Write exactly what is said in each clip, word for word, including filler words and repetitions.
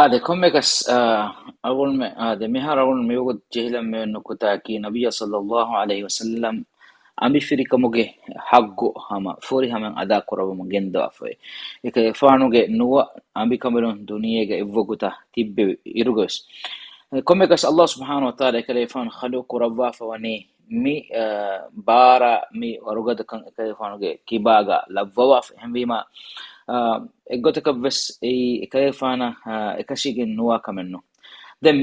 އާދެ، ކޮންމެކަސް، އާ، އަޅުގަނޑުމެ-، އާދެ، މިހާރު އަޅުގަނޑު މިވަގުތު ޖެހިލަން މިވެ ނުކުތާއަކީ، ނަބިއްޔާ ޞައްލައްލާހު ޢަލައިހި ވަސައްލަމް އަނބިފިރިކަމުގެ ޙައްޤު ހަމަ ފުރިހަމަ އަދާ ކުރައްވަމުން ގެންދަވާފައި. އެކަލޭގެފާނުގެ ނުވަ އަނބިކަނބަލުން ދުނިޔޭގަ އެއްވަގުތަށް ތިއްބެވި އިރުގަވެސް، ކޮންމެކަސް ﷲ ސުބްޙާނަހޫ ވަތަޢާލާ އެކަލޭގެފާނު ޚަލްޤު ކުރައްވާފަ ވަނީ މި، އާ، ބާރަށް މި ވަރުގަދަކަން އެކަލޭގެފާނުގެ ކިބާގަ ލައްވަވާފަ. އެހެންވީމަ، އާ، އެއްގޮތަކަށްވެސް އެއީ އެކަލޭގެފާނަށް، އާ، އެކަށީގެން ނުވާ ކަމެއް ނޫން. ދެން،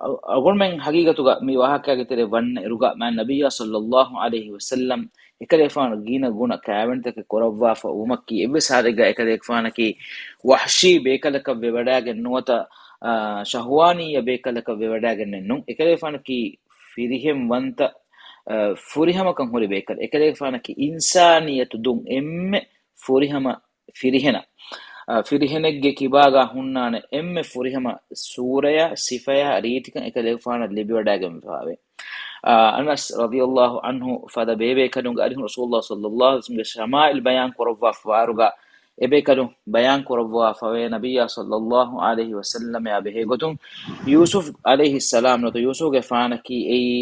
އަ-، އަޅުގަނޑުމެން ހަގީގަތުގަ މި ވާހަކައިގެ ތެރެ ވަންނަ އިރުގަ މާތް ނަބިއްޔާ ޞައްލައްލާހު ޢަލައިހި ވަސައްލަމް އެކަލޭގެފާނު ގިނަ ގުނަ ކައިވެނިތަކެއް ކުރައްވާފަ ވުމަކީ އެއްވެސް ހާލެއްގަ އެކަލޭގެފާނަކީ ވަޙްޝީ ބޭކަލަކަށް ވެވަޑައިގެން ނުވަތަ، އާ، ޝަހުވާނީ ބޭކަލަކަށް ވެވަޑައިގެންނެއް ނޫން. އެކަލޭގެފާނަކީ ފިރިހެން ވަންތަ، އާ، ފުރިހަމަކަން ހުރި ބޭކަލެއް. އެކަލޭގެފާނަކީ އިންސާނިއްޔަތު ދުށް އެންމެ ފުރިހަމަ ފިރިހެނަށް، އާ، ފިރިހެނެއްގެ ކިބާގަ ހުންނާނެ އެންމެ ފުރިހަމަ ސޫރަޔާ، ސިފަޔާ، ރީތިކަން އެކަލޭގެފާނަށް ލިބިވަޑައިގެންފާވޭ. އާ، އަނަސް ރަޟިޔައްލާހު ޢަންހު ފަދަ ބޭބޭކަލުންގެ އަރިހުން ރަސޫލުﷲ ޞައްލައްލާހު ޢަލައިހި ވަސައްލަމްގެ ޝަމާއިލް ބަޔާން ކުރައްވާފަ ވާއިރުގަ އެބޭކަލުން ބަޔާން ކުރައްވާފަވޭ ނަބިއްޔާ ޞައްލައްލާހު ޢަލައިހި ވަސައްލަމާ ބެހޭގޮތުން ޔޫސުފް ޢަލައިހިއްސަލާމް ނުވަތަ ޔޫސުފްގެފާނަކީ އެއީ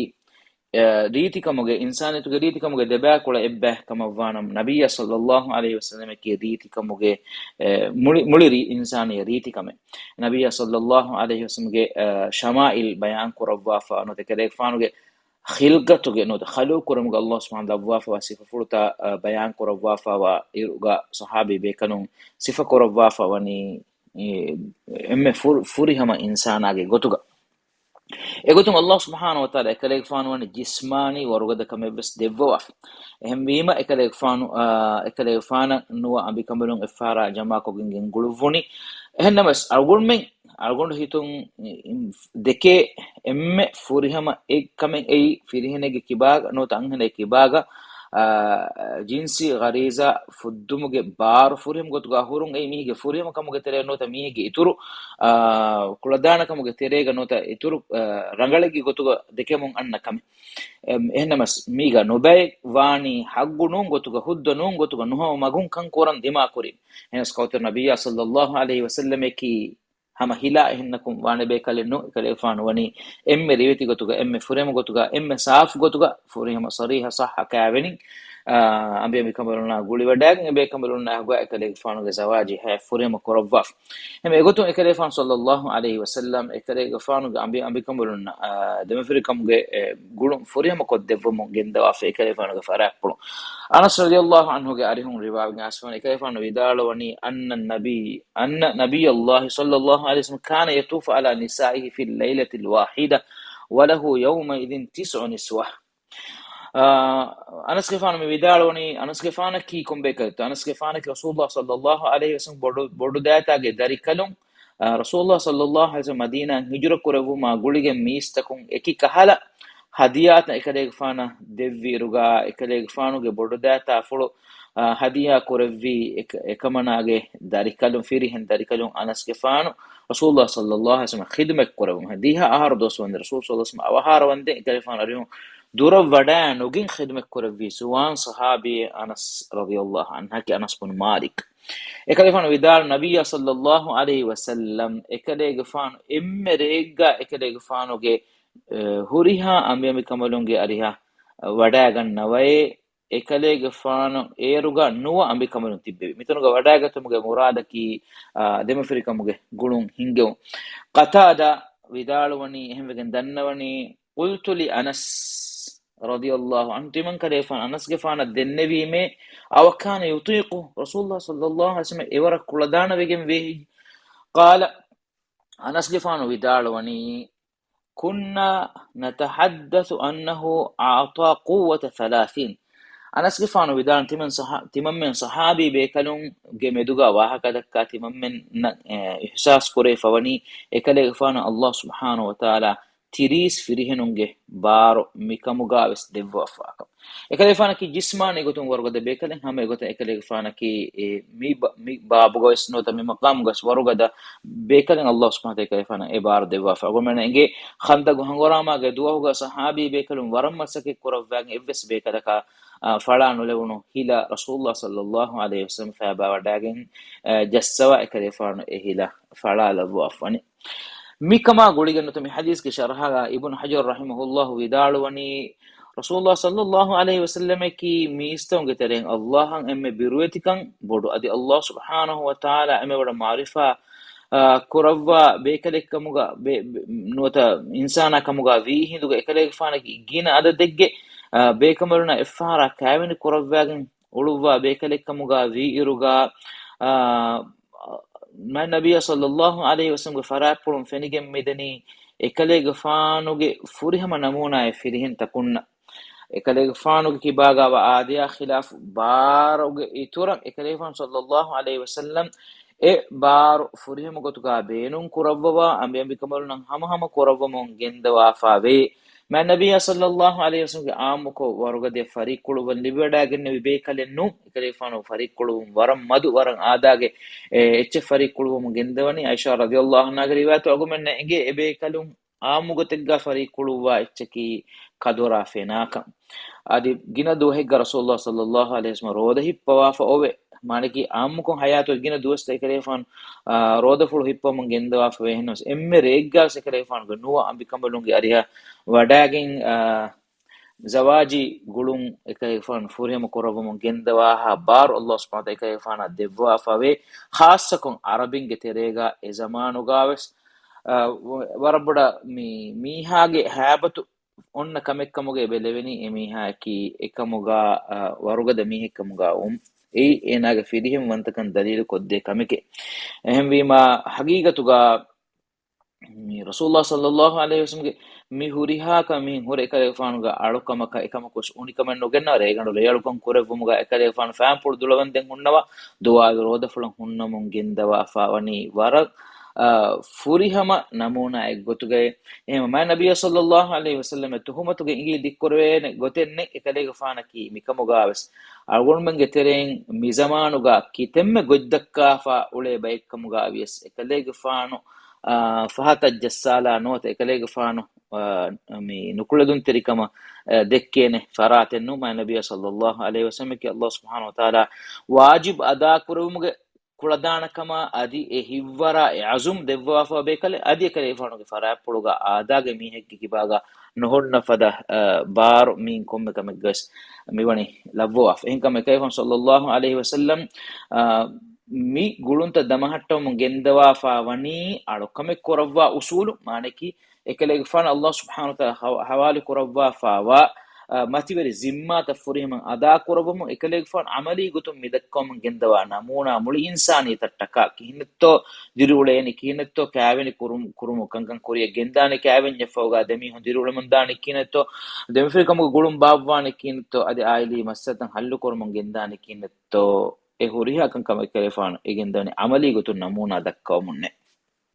އެ، ރީތިކަމުގެ، އިންސާނިއްޔަތުގެ ރީތިކަމުގެ ދެބައިކުޅަ އެއްބަޔަކަށް ކަމަށްވާނަމަ، ނަބިއްޔާ ޞައްލައްލާހު ޢަލައިހި ވަސައްލަމަކީ ރީތިކަމުގެ، އެ، މުޅި، މުޅި ރީ-، އިންސާނީ ރީތިކަމެއް. ނަބިއްޔާ ޞައްލައްލާހު ޢަލައިހި ވަސައްލަމްގެ، އެ، ޝަމާއިލް ބަޔާން ކުރައްވާފަ ނުވަތަ އެކަލޭގެފާނުގެ ޚިލްޤަތުގެ ނުވަތަ ޚަލްޤު ކުރުމުގެ ﷲ ސުބްޙާނަހޫ ލައްވާފަވާ ސިފަފުޅުތައް، އެ، ބަޔާން ކުރައްވާފަވާ އިރުގަ ޞަޙާބީ ބޭކަލުން ސިފަ ކުރައްވާފަ ވަނީ، އެ، އެންމެ ފުރި-، ފުރިހަމަ އިންސާނާގެ ގޮތުގަ. އެގޮތުން ﷲ ސުބްޙާނަހޫ ވަތަޢާލާ އެކަލޭގެފާނު ވަނީ ޖިސްމާނީ ވަރުގަދަ ކަމެއްވެސް ދެއްވަވާފަ. އެހެންވީމަ އެކަލޭގެފާނު، އާ، އެކަލޭގެފާނަށް ނުވަ އަނބިކަނބަލުން އެއްފަހަރާ ޖަމާކޮށްގެން ގެންގުޅުއްވުނީ. އެހެންނަމަވެސް އަޅުގަނޑުމެން، އަޅުގަނޑު ހިތުން ދެކޭ އެންމެ ފުރިހަމަ އެއްކަމެއް އެއީ ފިރިހެނެއްގެ ކިބާގަ ނުވަތަ އަންހެނެއްގެ ކިބާގަ، އާ، ޖިންސީ ޣަރީޒާ ފުއްދުމުގެ ބާރު ފުރިހަމަ ގޮތުގަ ހުރުން އެއީ މީހެއްގެ ފުރިހަމަ ކަމުގެ ތެރޭ ނުވަތަ މީހެއްގެ އިތުރު، އާ، ކުޅަދާނަކަމުގެ ތެރޭގަ ނުވަތަ އިތުރު، އާ، ރަނގަޅެއްގެ ގޮތުގަ ދެކެމުން އަންނަ ކަމެއް. އެމް، އެހެންނަމަސް މީގަ ނުބައެއް ވާނީ ހައްގު ނޫން ގޮތުގަ، ހުއްދަ ނޫން ގޮތުގަ، ނުހަމަ މަގުން ކަން ކުރަން ދިމާކުރިން. އެހެނަސް ކައުތަރު ނަބިއްޔާ ޞައްލައްލާހު ޢަލައިހި ވަސައްލަމަކީ ހަމަ ހިލާ އެހެންނަކުން ވާނެ ބޭކަލެއް ނޫން. އެކަލޭގެފާނު ވަނީ އެންމެ ރިވެތި ގޮތުގަ، އެންމެ ފުރިހަމަ ގޮތުގަ، އެންމެ ސާފު ގޮތުގަ، ފުރިހަމަ ޞަރީޙަ ޞައްޙަ ކާވެނިން، އާ، އަނބިއަނބިކަނބަލުންނާ ގުޅިވަޑައިގެން އެބޭކަނބަލުންނާ ހަގުވާ އެކަލޭގެފާނުގެ ޒަވާޖީ ޙަޔާތް ފުރިހަމަ ކުރައްވާފަ. އެހެން އެގޮތުން އެކަލޭގެފާނު ޞައްލައްލާހު ޢަލައިހި ވަސައްލަމް އެކަލޭގެފާނުގެ އަނބި، އަނބިކަނބަލުންނަށް، އާ، ދެމަފިރިކަމުގެ، އެ، ގުޅުން ފުރިހަމަ ކޮށްދެއްވަމުން ގެންދަވާފަ އެކަލޭގެފާނުގެ ފަރާތްޕުޅު. އަނަސް ރަޟިޔައްލާހު ޢަންހުގެ އަރިހުން ރިވާވެގެން އައިސްފަން އެކަލޭގެފާނު ވިދާޅުވަނީ، أن النبي، أن نبي الله صلى الله عليه وسلم كان يطوف على نسائه في الليلة الواحدة وله يومئذ تسع نسوة. އާ، އަނަސްގެފާނު މި ވިދާޅުވަނީ، އަނަސްގެފާނަކީ ކޮންބޭކަލެއްތޯ؟ އަނަސްގެފާނަކީ ރަސޫލުﷲ ޞައްލައްލާހު ޢަލައިހި ވަސައްލަމް ބޮޑު، ބޮޑުދައިތާގެ ދަރިކަލުން، އާ، ރަސޫލުﷲ ޞައްލައްލާހު ޢަލައިހި ވަސައްލަމް މަދީނާއަށް ހިޖުރަ ކުރެއްވުމާ ގުޅިގެން މީސްތަކުން އެކި ކަހަލަ ހަދިޔާތައް އެކަލޭގެފާނަށް ދެއްވިއިރުގަ، އެކަލޭގެފާނުގެ ބޮޑުދައިތާފުޅު، އާ، ހަދިޔާ ކުރެއްވީ އެކަ-، އެކަމަނާގެ ދަރިކަލުން، ފިރިހެން ދަރިކަލުން އަނަސްގެފާނު ރަސޫލުﷲ ޞައްލައްލާހު ޢަލައިހި ވަސައްލަމަށް ޚިދުމަތް ކުރެއްވުން. ދިހަ އަހަރު ދުވަސް ވަންދެން ރަސޫލު ޞައްލައްލާހު ޢަލައިހި ވަސައްލަމަށް އަވަހާރަވަންދެން އެކަލޭގެފާނު އަރިހުން ދުރަށް ވަޑައި ނުގެން ޚިދުމަތް ކުރެއްވީ ޒުވާން ޞަޙާބީ އަނަސް ރަޟިޔައްލާހު ޢަންހު އަންހަކީ އަނަސް ބުނު މާލިކް. އެކަލޭގެފާނު ވިދާޅު ނަބިއްޔާ ޞައްލައްލާހު ޢަލައިހި ވަސައްލަމް އެކަލޭގެފާނު އެންމެ ރެއެއްގަ އެކަލޭގެފާނުގެ، އެ، ހުރިހާ އަނބިއަނބިކަނބަލުންގެ އަރިހަށް ވަޑައިގަންނަވައޭ. އެކަލޭގެފާނު އޭރުގަ ނުވަ އަނބިކަނބަލުން ތިއްބެވި. މިތަނުގަ ވަޑައިގަތުމުގެ މުރާދަކީ، އާ، ދެމަފިރިކަމުގެ ގުޅުން ހިންގެވުން. ޤަތާދާ ވިދާޅުވަނީ، އެހެންވެގެން ދަންނަވަނީ، قلت لأنس رضي الله عنه، ތިމަންކަލޭގެފާނު އަނަސްގެފާނަށް ދެންނެވީމޭ، أو كان يطيق رسول الله صلى الله عليه وسلم، އެވަރަށް ކުޅަދާނަވެގެން ވޭ؟ قال، އަނަސްގެފާނު ވިދާޅުވަނީ، كنا نتحدث أنه أعطى قوة ثلاثين. އަނަސްގެފާނު ވިދާޅު ތިމަން ޞަޙާ-، ތިމަންމެން ޞަޙާބީ ބޭކަލުންގެ މެދުގަ ވާހަކަ ދައްކާ ތިމަންމެންނަށް، އެ، އިޙްސާސް ކުރެވިފަވަނީ އެކަލޭގެފާނަށް ﷲ ސުބްޙާނަހޫ ވަތަޢާލާ ތިރީސް ފިރިހެނުންގެ ބާރު މިކަމުގާވެސް ދެއްވާފާކަން. އެކަލޭގެފާނަކީ ޖިސްމާނީ ގޮތުން ވަރުގަދަ ބޭކަލެއް. ހަމަ އެގޮތަށް އެކަލޭގެފާނަކީ އެ މި ބަ-، މި ބާބުގަވެސް ނުވަތަ މި މަޤާމުގަވެސް ވަރުގަދަ ބޭކަލެއް. ﷲ ސުބްޙާނަހޫ ވަތަޢާލާ އެކަލޭގެފާނަށް އެ ބާރު ދެއްވާފަ. އަޅުގަނޑުމެން އެނގޭ ޚަންދަޤު ހަނގުރާމާގެ ދުވަހުގަ ޞަޙާބީ ބޭކަލުން ވަރަށް މަސައްކަތް ކުރައްވާގެން އެއްވެސް ބޭކަލަކާ، އާ، ފަޅާ ނުލެވުނު ހިލަ ރަސޫލުﷲ ޞައްލައްލާހު ޢަލައިހި ވަސައްލަމަ ފައިބާވަޑައިގެން، އާ، ޖައްސަވާ އެކަލޭގެފާނު އެ ހިލަ ފަޅާލައްވާފަ ވަނީ. މިކަމާ ގުޅިގެން ނުވަތަ މި ޙަދީޘްގެ ޝަރަޙަގަ އިބްނު ޙަޖަރު ރަޙިމަހުﷲ ވިދާޅުވަނީ، ރަސޫލުﷲ ޞައްލައްލާހު ޢަލައިހި ވަސައްލަމަކީ މީސްތަކުންގެ ތެރެއިން ﷲ އަށް އެންމެ ބިރުވެތިކަން ބޮޑު، އަދި ﷲ ސުބްޙާނަހޫ ވަތަޢާލާ އެންމެ ބޮޑަށް މަޢުރިފާ، އާ، ކުރައްވާ ބޭކަލެއްކަމުގަ، ބޭ-، ބޭ-، ނުވަތަ އިންސާނާ ކަމުގަ ވީ ހިނދުގަ އެކަލޭގެފާނަކީ ގިނަ އަދަދެއްގެ، އާ، ބޭކަނބަލުންނާ އެއްފަހަރާ ކައިވެނި ކުރައްވާގެން އުޅުއްވާ ބޭކަލެއްކަމުގަ ވީއިރުގަ، އާ، މާތް ނަބިއްޔާ ޞައްލައްލާހު ޢަލައިހި ވަސައްލަމްގެ ފަރާތްޕުޅުން ފެނިގެން މިދަނީ އެކަލޭގެފާނުގެ ފުރިހަމަ ނަމޫނާއެއް ފިރިހެންތަކުންނަށް. އެކަލޭގެފާނުގެ ކިބާގަ ވާ އާދަޔާ ޚިލާފު ބާރުގެ އިތުރަށް އެކަލޭގެފާނު ޞައްލައްލާހު ޢަލައިހި ވަސައްލަމް އެ ބާރު ފުރިހަމަ ގޮތުގަ ބޭނުން ކުރައްވަވާ އަނބިއަނބިކަނބަލުންނަށް ހަމަހަމަ ކުރައްވަމުން ގެންދަވާފަ ވޭ. މާތް ނަބިއްޔާ ޞައްލައްލާހު ޢަލައިހި ވަސައްލަމްގެ ޢާއްމުކޮށް ވަރުގަދަ ފަރީއްކުޅުއްވަން ލިބިވަޑައިގެންނެވި ބޭކަލެއް ނޫން. އެކަލޭގެފާނު ފަރީއްކުޅުވުން ވަރަށް މަދު، ވަރަށް އާދައިގެ، އެ، އެއްޗެއް ފަރީއްކުޅުވަމުން ގެންދަވަނީ. ޢާއިޝާ ރަޟިޔައްލާހު ޢަންހާގެ ރިވާޔަތު އަޅުގަނޑުމެންނަށް އެނގޭ އެބޭކަލުން ޢާއްމު ގޮތެއްގަ ފަރީއްކުޅުއްވާ އެއްޗަކީ ކަދުރާ ފެނާކަން. އަދި ގިނަ ދުވަހެއްގަ ރަސޫލުﷲ ޞައްލައްލާހު ޢަލައިހި ވަސައްލަމަ ރޯދަ ހިއްޕަވާފަ އޮވެ. މާނައަކީ ޢާއްމުކޮށް ޙަޔާތުގެ ގިނަ ދުވަސްތައް އެކަލޭގެފާނު، އާ، ރޯދަފުޅު ހިއްޕަވަމުން ގެންދަވާފަ ވޭހެންނަމަވެސް، އެންމެ ރެއެއްގަވެސް އެކަލޭގެފާނުގެ ނުވަ އަނބިކަނބަލުންގެ އަރިހަށް ވަޑައިގެން، އާ، ޒަވާޖީ ގުޅުން އެކަލޭގެފާނު ފުރިހަމަ ކުރައްވަމުން ގެންދަވާހާ ބާރު ﷲ ސުބްޙާނަހޫ ވަތަޢާލާ އެކަލޭގެފާނަށް ދެއްވާފަ ވޭ. ޚާއްޞަކޮށް ޢަރަބިންގެ ތެރޭގަ އެ ޒަމާނުގަވެސް، އާ، ވަ-، ވަރަށް ބޮޑަށް މި މީހާގެ ހައިބަތު އޮންނަ ކަމެއްކަމުގަ އެބަ ލެވެނީ އެ މީހާއަކީ އެކަމުގަ، އާ، ވަރުގަދަ މީހެއްކަމުގަ ވުން. އެއީ އޭނާގެ ފިރިހެންވަންތަކަން ދަލީލު ކޮށްދޭ ކަމެކޭ. އެހެންވީމަ، ޙަޤީޤަތުގަ މި ރަސޫލުﷲ ޞައްލައްލާހު ޢަލައިހި ވަސައްލަމްގެ މި ހުރިހާ ކަމެއް ހުރެ އެކަލޭގެފާނުގެ އަޅުކަމަކަށް އެކަމަކުވެސް އުނިކަމެއް ނުގެންނަވާ. ރޭގަނޑު ރޭއަޅުކަން ކުރެއްވުމުގަ އެކަލޭގެފާނު ފައިންޕުޅު ދުޅަވަންދެން ހުންނަވާ، ދުވާލު ރޯދަފުޅަށް ހުންނަމުން ގެންދަވާފަ ވަނީ ވަރަށް، އާ، ފުރިހަމަ ނަމޫނާއެއްގޮތުގައި. އެހެންވެ، މާތް ނަބިއްޔާ ޞައްލައްލާހު ޢަލައިހި ވަސައްލަމަށް ތުހުމަތުގެ އިނގިލި ދިއްކުރެވޭނެ ގޮތެއް ނެތް. އެކަލޭގެފާނަކީ މިކަމުގަވެސް އަޅުގަނޑުމެންގެ ތެރެއިން މިޒަމާނުގަ ކިތަންމެ ގޮތްދައްކާފަ އުޅޭ ބައެއްކަމުގަ ވިޔަސް، އެކަލޭގެފާނު، އާ، ފަހަތަށް ޖައްސާލާ ނުވަތަ އެކަލޭގެފާނު، އާ، މި ނުކުޅެދުންތެރިކަމަށް، އާ، ދެއްކޭނެ ފަރާތެއް ނޫން. މާތް ނަބިއްޔާ ޞައްލައްލާހު ޢަލައިހި ވަސައްލަމަކީ ﷲ ސުބްޙާނަހޫ ވަތަޢާލާ ވާޖިބު އަދާކުރެވުމުގެ ކުޅަދާނަކަމާ އަދި އެ ހިއްވަރާ އެ ޢަޒުމް ދެއްވާފަ ބޭކަލެއް، އަދި އެކަލޭގެފާނުގެ ފަރާތްޕުޅުގަ އާދައިގެ މީހެއްގެ ކިބާގަ ނުހުންނަ ފަދަ، އާ، ބާރު މިއިން ކޮންމެ ކަމެއްގަވެސް މިވަނީ ލައްވަވާފަ. އެހެންކަމުން އެކަލޭގެފާނު ޞައްލައްލާހު ޢަލައިހި ވަސައްލަމް، އާ، މި ގުޅުންތައް ދަމަހައްޓަވަމުން ގެންދަވާފަ ވަނީ އަޅުކަމެއް ކުރައްވާ އުޞޫލު، މާނައަކީ އެކަލޭގެފާނު ﷲ ސުބްޙާނަހޫ ވަތަޢާލާ ހަވ-، ހަވާލު ކުރައްވާފަވާ، އާ، މަތިވެރި ޒިންމާތައް ފުރިހަމައިން އަދާކުރައްވަމުން އެކަލޭގެފާނު ޢަމަލީ ގޮތުން މިދައްކަވަމުން ގެންދަވާ ނަމޫނާ މުޅި އިންސާނިއްޔަތަށްޓަކާ ކިހިނެއްތޯ ދިރިއުޅޭނީ، ކިހިނެއްތޯ ކައިވެނި ކުރުމު-، ކުރުމު ކަންކަން ކުރިޔަށް ގެންދާނީ، ކައިވެންޏަށްފަހުގަ ދެމީހުން ދިރިއުޅެމުންދާނީ ކިހިނެއްތޯ، ދެމަފިރިކަމުގެ ގުޅުން ބާއްވާނީ ކިހިނެއްތޯ، އަދި އާއިލީ މައްސަލަތައް ޙައްލުކުރުމުން ގެންދާނީ ކިހިނެއްތޯ، އެ ހުރިހާ ކަންކަމެއް އެކަލޭގެފާނު އެ ގެންދަވަނީ ޢަމަލީ ގޮތުން ނަމޫނާ ދައްކަވަމުންނޭ.